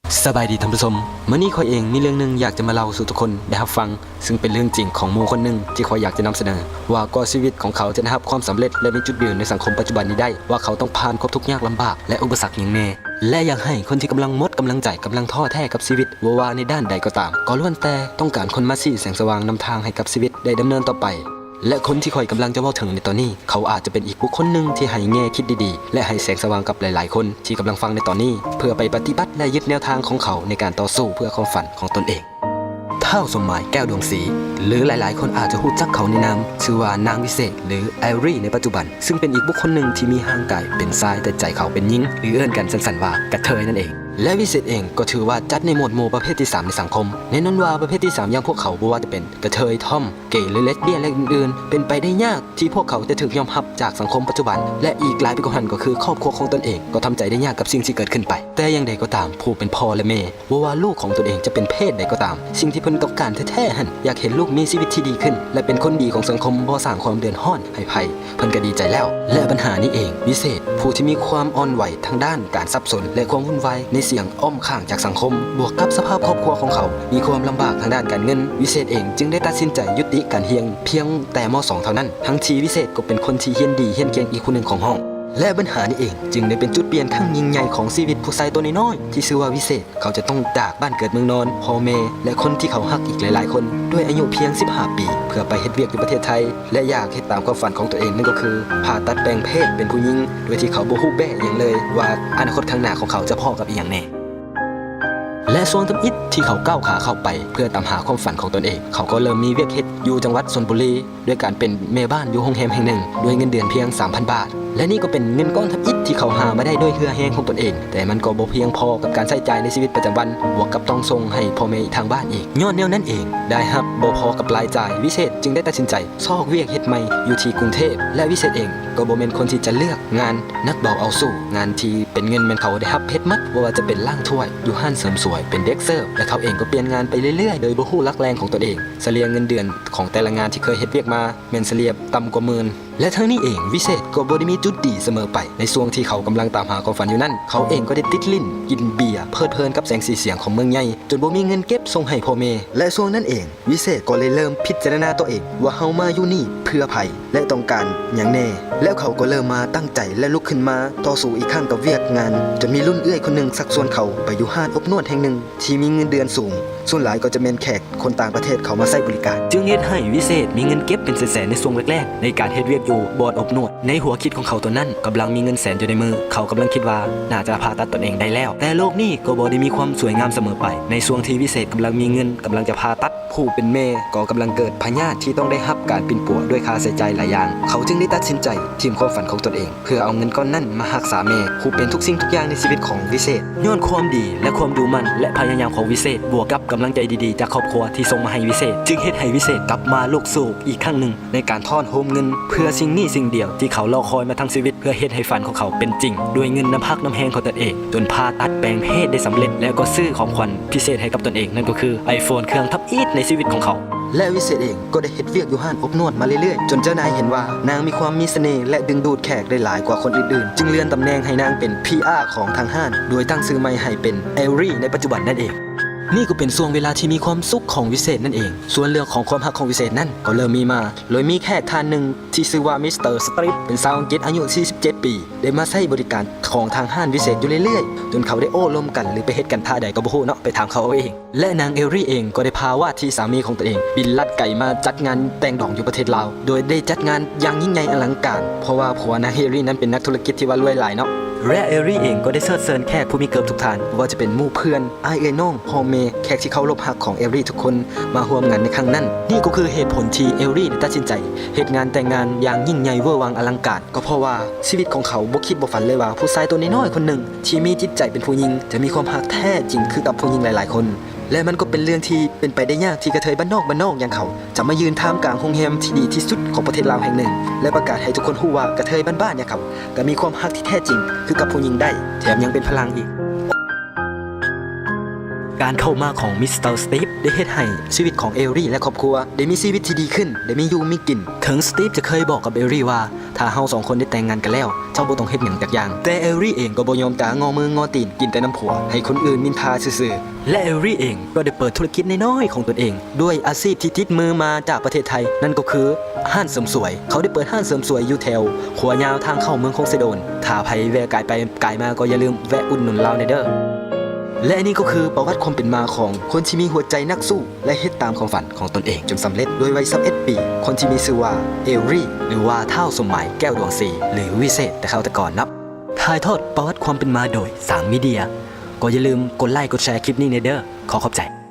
ສະບາຍດີທ່ານຜູ້ຊົມ, ມື້ນີ້ຂ້ອຍເອງມີເລື່ອງໜຶ່ງຢາກຈະມາເລົ່າສູ່ທຸກຄົນໄດ້ຮັບຟັງ, ຊຶ່ງເປັນເລື່ອງຈິງຂອງໝູ່ຄົນໜຶ່ງທີ່ຂ້ອຍຢາກຈະນຳສະເໜີ ວ່າກວ່າຊີວິດຂອງເຂົາຈະໄດ້ຮັບຄວາມສຳເລັດ ແລະ ມີຈຸດຢືນໃນສັງຄົມປັດຈຸບັນນີ້ໄດ້, ວ່າເຂົາຕ້ອງຜ່ານຄວາມທຸກຍາກລຳບາກ ແລະ ອຸປະສັກຫຍັງແດ່. ແລະ ຢາກໃຫ້ຄົນທີ່ກຳລັງໝົດກຳລັງໃຈ, ກຳລັງທໍ້ແທ້ກັບຊີວິດ, ບໍ່ວ່າໃນດ້ານໃດກໍຕາມ, ກໍລ້ວນແຕ່ຕ້ອງການຄົນມາຊີ້ແສງສະຫວ່າງນຳທາງໃຫ້ກັບຊີວິດໄດ້ດຳເນີນຕໍ່ໄປ. ແລະ ຄົນທີ່ຂ້ອຍກຳລັງຈະເວົ້າເຖິງໃນຕອນນີ້, ເຂົາອາດຈະເປັນອີກບຸກຄົນໜຶ່ງທີ່ໃຫ້ແງ່ຄິດດີໆ ແລະ ໃຫ້ແສງສະຫວ່າງກັບຫຼາຍໆຄົນທີ່ກຳລັງຟັງໃນຕອນນີ້, ເພື່ອໄປປະຕິບັດ ແລະ ຍຶດແນວທາງຂອງເຂົາໃນການຕໍ່ສູ້ເພື່ອຄວາມຝັນຂອງຕົນເອງ. ທ້າວສົມໝາຍ ແກ້ວດວງສີ ຫຼື ຫຼາຍໆຄົນອາດຈະຮູ້ຈັກເຂົາໃນນາມຊື່ວ່ານາງວິເສດ ຫຼື ແອວຣີ ໃນປັດຈຸບັນ, ຊຶ່ງເປັນອີກບຸກຄົນໜຶ່ງທີ່ມີຮ່າງກາຍເປັນຊາຍ ແຕ່ໃຈເຂົາເປັນຍິງ ຫຼື ເອີ້ນກັນສັ້ນໆວ່າກະເທີຍນັ້ນເອງ. ແລະ ວິເສດເອງກໍຖືວ່າຈັດໃນໝວດໝູ່ປະເພດທີສາມໃນສັງຄົມ, ແນ່ນອນວ່າປະເພດທີສາມຢ່າງພວກເຂົາບໍ່ວ່າຈະເປັນ ກະເທີຍ ທອມ ເກ ຫຼື ເລສບຽນ ແລະ ອື່ນໆ ເປັນໄປໄດ້ຍາກທີ່ພວກເຂົາຈະຖືກຍອມຮັບຈາກສັງຄົມປັດຈຸບັນ ແລະ ອີກຫຼາຍໄປກວ່ານັ້ນກໍຄືຄອບຄົວຂອງຕົນເອງກໍທຳໃຈໄດ້ຍາກກັບສິ່ງທີ່ເກີດຂຶ້ນໄປ. ແຕ່ຢ່າງໃດກໍຕາມ, ຜູ້ເປັນພໍ່ ແລະ ແມ່ ບໍ່ວ່າລູກຂອງຕົນເອງຈະເປັນເພດໃດກໍຕາມ, ສິ່ງທີ່ເພິ່ນຕ້ອງການແທ້ໆຫັ້ນ ຢາກເຫັນລູກມີຊີວິດທີ່ດີຂຶ້ນ ແລະ ເປັນຄົນດີຂອງສັງຄົມ, ບໍ່ສ້າງຄວາມເດືອດຮ້ອນໃຫ້ໃຜ, ເພິ່ນກໍດີໃຈແລ້ວ. ແລະ ບັນຫານີ້ເອງ, ວິເສດ ຜູ້ທີ່ມີຄວາມອ່ອນໄຫວທາງດ້ານການສັບສົນ ແລະ ຄວາມວຸ່ນວາຍໃນສຽງອ້ອມຂ້າງຈາກສັງຄົມ, ບວກກັບສະພາບຄອບຄົວຂອງເຂົາມີຄວາມລຳບາກທາງດ້ານການເງິນ, ວິເສດເອງຈຶ່ງໄດ້ຕັດສິນໃຈຢຸດຕິການຮຽນພຽງແຕ່ ມ.ສອງ ເທົ່ານັ້ນ, ທັງທີ່ວິເສດກໍເປັນຄົນທີ່ຮຽນດີຮຽນເກັ່ງອີກຜູ້ໜຶ່ງຂອງຫ້ອງ. ແລະ ບັນຫານີ້ເອງຈຶ່ງໄດ້ເປັນຈຸດປ່ຽນຄັ້ງຍິ່ງໃຫຍ່ຂອງຊີວິດຜູ້ຊາຍຕົວນ້ອຍໆທີ່ຊື່ວ່າວິເສດ. ເຂົາຈະຕ້ອງຈາກບ້ານເກີດເມືອງນອນ, ພໍ່ແມ່ ແລະ ຄົນທີ່ເຂົາຮັກອີກຫຼາຍໆຄົນ ດ້ວຍອາຍຸພຽງສິບຫ້າປີ ເພື່ອໄປເຮັດວຽກຢູ່ປະເທດໄທ ແລະ ຢາກເຮັດຕາມຄວາມຝັນຂອງຕົວເອງ, ນັ້ນກໍຄືຜ່າຕັດແປງເພດເປັນຜູ້ຍິງ, ໂດຍທີ່ເຂົາບໍ່ຮູ້ແບ້ຫຍັງເລີຍວ່າອະນາຄົດຂ້າງໜ້າຂອງເຂົາຈະພໍ້ກັບອີ່ຫຍັງແດ່. ແລະ ຊ່ວງທຳອິດທີ່ເຂົາກ້າວຂາເຂົ້າໄປເພື່ອຕາມຫາຄວາມຝັນຂອງຕົນເອງ, ເຂົາກໍເລີ່ມມີວຽກເຮັດຢູ່ຈັງຫວັດຊົນບູລີ ດ້ວຍການເປັນແມ່ບ້ານຢູ່ໂຮງແຮມແຫ່ງໜຶ່ງ ດ້ວຍເງິນເດືອນພຽງສາມພັນບາດ, ແລະ ນີ້ກໍເປັນເງິນກ້ອນທຳອິດທີ່ເຂົາຫາມາໄດ້ດ້ວຍເຫື່ອແຮງຂອງຕົນເອງ, ແຕ່ມັນກໍບໍ່ພຽງພໍກັບການໃຊ້ຈ່າຍໃນຊີວິດປະຈຳວັນ, ບວກກັບຕ້ອງສົ່ງໃຫ້ພໍ່ແມ່ອີກທາງບ້ານອີກ. ຍ້ອນແນວນັ້ນເອງ, ລາຍຮັບບໍ່ພໍກັບລາຍຈ່າຍ, ວິເສດຈຶ່ງໄດ້ຕັດສິນໃຈຊອກວຽກເຮັດໃໝ່ຢູ່ທີ່ກຸງເທບ, ແລະ ວິເສດເອງກໍບໍ່ແມ່ນຄົນທີ່ຈະເລືອກງານໜັກເບົາເອົາສູ້, ງານທີ່ເປັນເງິນແມ່ນເຂົາໄດ້ຮັບເຮັດໝົດ, ບໍ່ວ່າຈະເປັນລ້າງຖ້ວຍ, ຢູ່ຮ້ານເສີມສວຍ, ເປັນເດັກເສີບ, ແລະ ເຂົາເອງກໍປ່ຽນງານໄປເລື້ອຍໆ ໂດຍບໍ່ຮູ້ຫຼັກແຫຼ່ງຂອງຕົນເອງ. ສະເລ່ຍເງິນເດືອນຂອງແຕ່ລະງານທີ່ເຄີຍເຮັດວຽກມາ ແມ່ນສະເລ່ຍຕ່ຳກວ່າໝື່ນ. ແລະ ທັງນີ້ເອງ, ວິເສດກໍບໍ່ໄດ້ມີຈຸດດີສະເໝີໄປ. ໃນຊ່ວງທີ່ເຂົາກຳລັງຕາມຫາຄວາມຝັນຢູ່ນັ້ນ, ເຂົາເອງກໍໄດ້ຕິດຫຼິ້ນ, ກິນເບຍ, ເພີດເພີນກັບແສງສີສຽງຂອງເມືອງໃຫຍ່, ຈົນບໍ່ມີເງິນເກັບສົ່ງໃຫ້ພໍ່ແມ່. ແລະ ຊ່ວງນັ້ນເອງ, ວິເສດກໍເລີຍເລີ່ມພິຈາລະນາຕົວເອງວ່າເຮົາມາຢູ່ນີ້ເພື່ອໃຜ ແລະ ຕ້ອງການຫຍັງແນ່. ແລ້ວເຂົາກໍເລີ່ມມາຕັ້ງໃຈ ແລະ ລຸກຂຶ້ນມາຕໍ່ສູ້ອີກຄັ້ງກັບວຽກງານ, ຈົນມີລຸ້ນເອື້ອຍຄົນໜຶ່ງຊັກຊວນເຂົາໄປຢູ່ຮ້ານອົບນວດແຫ່ງໜຶ່ງທີ່ມີເງິນເດືອນສູງ. ສ່ວນຫຼາຍກໍຈະແມ່ນແຂກ ຄົນຕ່າງປະເທດເຂົ້າມາໃຊ້ບໍລິການ, ຈຶ່ງເຮັດໃຫ້ວິເສດມີເງິນເກັບເປັນແສນໆໃນຊ່ວງແລກໆ ໃນການເຮັດວຽກຢູ່ບ່ອນອົບນວດ. ໃນຫົວຄິດຂອງເຂົາຕອນນັ້ນ ກຳລັງມີເງິນແສນຢູ່ໃນມື, ເຂົາກຳລັງຄິດວ່າໜ້າຈະຜ່າຕັດຕົນເອງໄດ້ແລ້ວ. ແຕ່ໂລກນີ້ກໍບໍ່ໄດ້ມີຄວາມສວຍງາມສະເໝີໄປ. ໃນຊ່ວງທີ່ວິເສດກຳລັງມີເງິນ, ກຳລັງຈະຜ່າຕັດ, ຜູ້ເປັນແມ່ກໍກຳລັງເກີດພະຍາດທີ່ຕ້ອງໄດ້ຮັບການປິ່ນປົວດ້ວຍຄ່າໃຊ້ຈ່າຍຫຼາຍຢ່າງ. ເຂົາຈຶ່ງໄດ້ຕັດສິນໃຈຖິ້ມຄວາມຝັນຂອງຕົນເອງ ເພື່ອເອົາເງິນກ້ອນນັ້ນມາຮັກສາແມ່ ຜູ້ເປັນທຸກສິ່ງທຸກຢ່າງໃນຊີວິດຂອງວິເສດ. ຍ້ອນຄວາມດີ ແລະ ຄວາມດຸໝັ່ນ ແລະ ພະຍາຍາມຂອງວິເສດ ບວກກັບກຳລັງໃຈດີໆຈາກຄອບຄົວທີ່ສົ່ງມາໃຫ້ວິເສດ ຈຶ່ງເຮັດໃຫ້ວິເສດກັບມາລຸກສູ້ອີກຄັ້ງໜຶ່ງ ໃນການທ້ອນໂຮມເງິນ ເພື່ອສິ່ງນີ້ສິ່ງດຽວທີ່ເຂົາລໍຄອຍມາທັງຊີວິດ ເພື່ອເຮັດໃຫ້ຝັນຂອງເຂົາເປັນຈິງ ດ້ວຍເງິນນຳພັກນຳແຮງຂອງຕົນເອງ ຈົນຜ່າຕັດແປງເພດໄດ້ສຳເລັດ ແລ້ວກໍຊື້ຂອງຂວັນພິເສດໃຫ້ກັບຕົນເອງ ນັ້ນກໍຄື iPhone ເຄື່ອງທຳອິດໃນຊີວິດຂອງເຂົາ. ແລະ ວິເສດເອງກໍໄດ້ເຮັດວຽກຢູ່ຮ້ານອົບນວດມາເລື້ອຍໆ ຈົນເຈົ້ານາຍເຫັນວ່ານາງມີຄວາມມີສະເໜ່ ແລະ ດຶງດູດແຂກໄດ້ຫຼາຍກວ່າຄົນອື່ນໆ ຈຶ່ງເລື່ອນຕຳແໜ່ງໃຫ້ນາງເປັນ ພີອາ ຂອງທາງຮ້ານ ໂດຍຕັ້ງຊື່ໃໝ່ໃຫ້ເປັນ ແອວຣີ ໃນປັດຈຸບັນນັ້ນເອງ. ນີ້ກໍເປັນຊ່ວງເວລາທີ່ມີຄວາມສຸກຂອງວິເສດນັ້ນເອງ. ສ່ວນເລື່ອງຂອງຄວາມຮັກຂອງວິເສດນັ້ນກໍເລີ່ມມີມາ ໂດຍມີແຂກທ່ານໜຶ່ງທີ່ຊື່ວ່າ ມິສເຕີ ສະຕຣິບ ເປັນຊາວອັງກິດອາຍຸສີ່ສິບເຈັດປີ ໄດ້ມາໃຊ້ບໍລິການຂອງທາງຮ້ານວິເສດຢູ່ເລື້ອຍໆ ຈົນເຂົາໄດ້ໂອ້ລົມກັນ ຫຼື ໄປເຮັດກັນທ່າໃດກໍບໍ່ຮູ້ເນາະ ໄປຖາມເຂົາເອົາເອງ. ແລະ ນາງແອວຣີເອງກໍໄດ້ພາວ່າທີ່ສາມີຂອງຕົນເອງບິນລັດໄກມາຈັດງານແຕ່ງດອງຢູ່ປະເທດລາວ ໂດຍໄດ້ຈັດງານຢ່າງຍິ່ງໃຫຍ່ອະລັງການ ເພາະວ່າຜົວນາງແອວຣີນັ້ນເປັນນັກທຸລະກິດທີ່ວ່າລວຍຫຼາຍເນາະ. ແລະ ແອວຣີເອງກໍໄດ້ເຊີດເຊີນແຂກຜູ້ມີເກີບທຸກທ່ານ ບໍ່ວ່າຈະເປັນໝູ່ເພື່ອນ, ອ້າຍເອື້ອຍນ້ອງ, ພໍ່ແມ່, ແຂກທີ່ເຄົາລົບຮັກຂອງແອວຣີທຸກຄົນ ມາຮ່ວມງານໃນຄັ້ງນັ້ນ. ນີ້ກໍຄືເຫດຜົນທີ່ແອວຣີໄດ້ຕັດສິນໃຈເຮັດງານແຕ່ງງານຢ່າງຍິ່ງໃຫຍ່ເວີວັງອະລັງການ ກໍເພາະວ່າຊີວິດຂອງເຂົາບໍ່ຄິດບໍ່ຝັນເລີຍວ່າ ຜູ້ຊາຍຕົວນ້ອຍໆຄົນໜຶ່ງທີ່ມີຈິດໃຈເປັນຜູ້ຍິງ ຈະມີຄວາມຮັກແທ້ຈິງຄືກັບຜູ້ຍິງຫຼາຍໆຄົນ. ແລະ ມັນກໍເປັນເລື່ອງທີ່ເປັນໄປໄດ້ຍາກທີ່ກະເທີຍບ້ານນອກບ້ານນອກຢ່າງເຂົາ ຈະມາຢືນທ່າມກາງໂຮງແຮມທີ່ດີທີ່ສຸດຂອງປະເທດລາວແຫ່ງໜຶ່ງ ແລະ ປະກາດໃຫ້ທຸກຄົນຮູ້ວ່າກະເທີຍບ້ານໆຢ່າງເຂົາ ກໍມີຄວາມຮັກທີ່ແທ້ຈິງຄືກັບຜູ້ຍິງໄດ້ ແຖມຍັງເປັນຝຣັ່ງອີກ. ການເຂົ້າມາຂອງມິສເຕີສະຕີບໄດ້ເຮັດໃຫ້ຊີວິດຂອງເອວຣີ ແລະ ຄອບຄົວໄດ້ມີຊີວິດທີ່ດີຂຶ້ນ, ໄດ້ມີຢູ່ມີກິນ. ເຖິງສະຕີບຈະເຄີຍບອກກັບເອວຣີວ່າ ຖ້າເຮົາສອງຄົນໄດ້ແຕ່ງງານກັນແລ້ວ, ເຈົ້າບໍ່ຕ້ອງເຮັດຫຍັງຈັກຢ່າງ, ແຕ່ເອວຣີເອງກໍບໍ່ຍອມຕາງໍມືງໍຕີນ ກິນແຕ່ນຳຜົວ ໃຫ້ຄົນອື່ນນິນທາຊື່ໆ. ແລະ ເອວຣີເອງກໍໄດ້ເປີດທຸລະກິດນ້ອຍໆຂອງຕົນເອງ ດ້ວຍອາຊີບທີ່ຕິດມືມາຈາກປະເທດໄທ, ນັ້ນກໍຄືຮ້ານເສີມສວຍ. ເຂົາໄດ້ເປີດຮ້ານເສີມສວຍຢູ່ແຖວຂົວຍາວທາງເຂົ້າເມືອງຄົງເຊໂດນ. ຖ້າໃຜແວ່ກາຍໄປກາຍມາກໍຢ່າລືມແວະອຸດໜູນລາວແດ່ເດີ້. ແລະ ນີ້ກໍຄືປະຫວັດຄວາມເປັນມາຂອງຄົນທີ່ມີຫົວໃຈນັກສູ້ ແລະ ເຮັດຕາມຄວາມຝັນຂອງຕົນເອງຈົນສຳເລັດໂດຍໄວຊາວເອັດປີ, ຄົນທີ່ມີຊື່ວ່າເອວຣີ ຫຼືວ່າທ້າວສົມໝາຍ ແກ້ວດວງສີ ຫຼື ວິເສດ ແຕ່ຄາວແຕ່ກ່ອນເນາະ. ຖ່າຍທອດປະຫວັດຄວາມເປັນມາໂດຍສາມມີເດຍ. ກໍຢ່າລືມກົດໄລກົດແຊຄລິບນີ້ແດ່ເດີ້. ຂໍຂອບໃຈ.